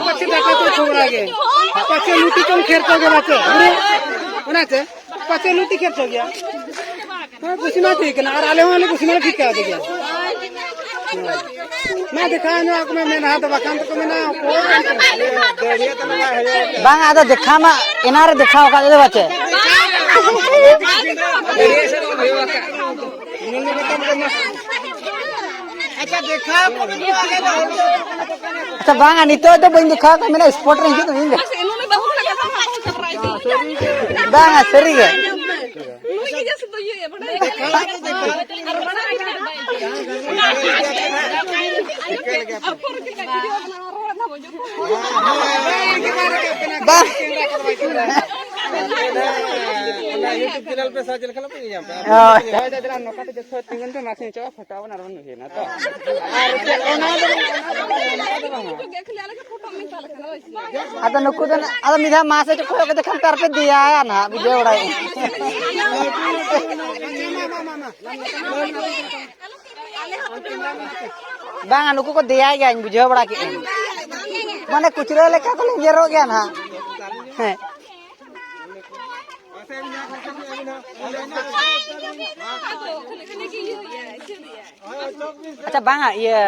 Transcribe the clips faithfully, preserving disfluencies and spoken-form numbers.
ᱯᱟᱪᱮ data ᱠᱚ ᱠᱷᱚᱵᱲᱟ ᱜᱮ᱾ ᱯᱟᱪᱮ ᱞᱩᱴᱤ ᱠᱚᱢ ᱠᱷᱮᱨ ᱠᱚ ᱜᱮ ᱵᱟᱪᱮ᱾ ᱵᱩᱨᱩ ᱚᱱᱟ ᱪᱮ ᱯᱟᱪᱮ ᱞᱩᱴᱤ ᱠᱷᱮᱨ ᱪᱚ ᱜᱮᱭᱟ᱾ ᱦᱮᱸ, ᱠᱩᱥᱤ ᱢᱟ ᱴᱷᱤᱠ ᱠᱟᱱᱟ, ᱟᱨ ᱟᱞᱮ ᱦᱚᱸ ᱟᱞᱮ ᱠᱩᱥᱤ ᱢᱟ ᱴᱷᱤᱠ ᱠᱟᱣ ᱜᱮᱭᱟ᱾ ᱦᱮᱸ᱾ ᱢᱟ ᱫᱮᱠᱷᱟᱣ ᱧᱚᱜ ᱟᱠᱚ ᱢᱮ, ᱢᱮᱫᱦᱟ ᱫᱚ ᱵᱟᱠᱷᱟᱱ ᱫᱚᱠᱚ ᱢᱮᱱᱟ, ᱚᱠᱚᱭ ᱵᱟᱝ, ᱟᱫᱚ ᱫᱮᱠᱷᱟᱣ ᱢᱟ ᱮᱱᱟ ᱨᱮ ᱫᱮᱠᱷᱟᱣ ᱟᱠᱟᱫ ᱞᱮ ᱵᱟᱪᱮ᱾ ᱟᱪᱪᱷᱟ, ᱫᱮᱠᱷᱟᱣ ᱠᱚ ᱢᱮ, ᱟᱞᱮ ᱫᱚ ᱦᱚᱲ ᱫᱚ ᱟᱪᱪᱷᱟ, ᱵᱟᱝᱟ, ᱱᱤᱛᱚᱜ ᱫᱚ ᱵᱟᱹᱧ ᱫᱮᱠᱷᱟᱣ ᱠᱟᱜ ᱢᱮᱱᱟ, ᱥᱯᱚᱴ ᱨᱮ ᱦᱤᱡᱩᱜ ᱫᱚ ᱤᱧ ᱫᱚ᱾ ᱵᱟᱝᱟ, ᱥᱟᱹᱨᱤ ᱜᱮ᱾ ᱵᱟᱝ᱾ ᱚᱱᱟ YouTube ᱪᱮᱱᱮᱞ ᱯᱮ ᱥᱟᱨᱪ ᱞᱮᱠᱷᱟᱱ ᱯᱮ ᱧᱟᱢ ᱯᱮ᱾ ᱦᱳᱭ᱾ ᱦᱳᱭ, ᱫᱟᱫᱟ, ᱱᱚᱝᱠᱟ ᱛᱮ ᱡᱚᱛᱚ ᱛᱤᱸᱜᱩᱱ ᱯᱮ, ᱢᱟᱥᱮ ᱪᱟᱞᱟᱜ ᱯᱷᱳᱴᱳ ᱵᱚᱱ ᱟᱨ ᱵᱚᱱ ᱦᱩᱭᱮᱱᱟ ᱛᱚ᱾ ᱟᱨ ᱪᱮᱫ ᱚᱱᱟ ᱫᱚ ᱵᱟᱝ, ᱚᱱᱟ ᱫᱚ ᱵᱟᱝ᱾ ᱟᱫᱚ ᱱᱩᱠᱩ ᱫᱚ ᱱᱟ-, ᱟᱫᱚ ᱢᱤᱫ ᱫᱷᱟᱣ ᱢᱟᱥᱮ ᱪᱚ ᱠᱚᱭᱚᱜ ᱠᱟᱛᱮ ᱠᱷᱟᱱ ᱯᱮ ᱟᱨ ᱯᱮ ᱫᱮᱭᱟᱭᱟ ᱱᱟᱦᱟᱜ, ᱵᱩᱡᱷᱟᱹᱣ ᱵᱟᱲᱟᱭᱮᱫ᱾ ᱵᱟᱝᱟ, ᱱᱩᱠᱩ ᱠᱚ ᱫᱮᱭᱟᱭ ᱜᱮᱭᱟᱧ, ᱵᱩᱡᱷᱟᱹᱣ ᱵᱟᱲᱟ ᱠᱮᱫᱟᱹᱧ᱾ ᱢᱟᱱᱮ ᱠᱩᱪᱨᱟᱹ ᱞᱮᱠᱟ ᱠᱚ ᱞᱮᱸᱡᱮᱨᱚᱜ ᱜᱮᱭᱟ ᱱᱟᱦᱟᱜ᱾ ᱦᱮᱸ᱾ ᱟᱪᱪᱷᱟ, ᱵᱟᱝᱟ, ᱤᱭᱟᱹ,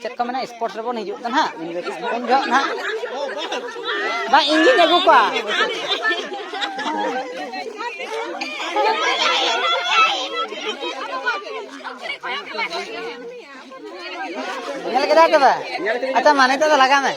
ᱪᱮᱫ ᱠᱚ ᱢᱮᱱᱟ, ᱥᱯᱳᱨᱴᱥ ᱨᱮᱵᱚᱱ ᱦᱤᱡᱩᱜ ᱠᱟᱱᱟ ᱦᱟᱸᱜ, ᱩᱱ ᱡᱚᱦᱚᱜ ᱱᱟᱦᱟᱜ᱾ ᱵᱟᱝ, ᱤᱧ ᱜᱤᱧ ᱟᱹᱜᱩ ᱠᱚᱣᱟ᱾ ᱧᱮᱞ ᱠᱮᱫᱟ ᱛᱚᱵᱮ? ᱟᱪᱪᱷᱟ, ᱢᱟ, ᱱᱤᱛᱚᱜ ᱫᱚ ᱞᱟᱜᱟᱣ ᱢᱮ᱾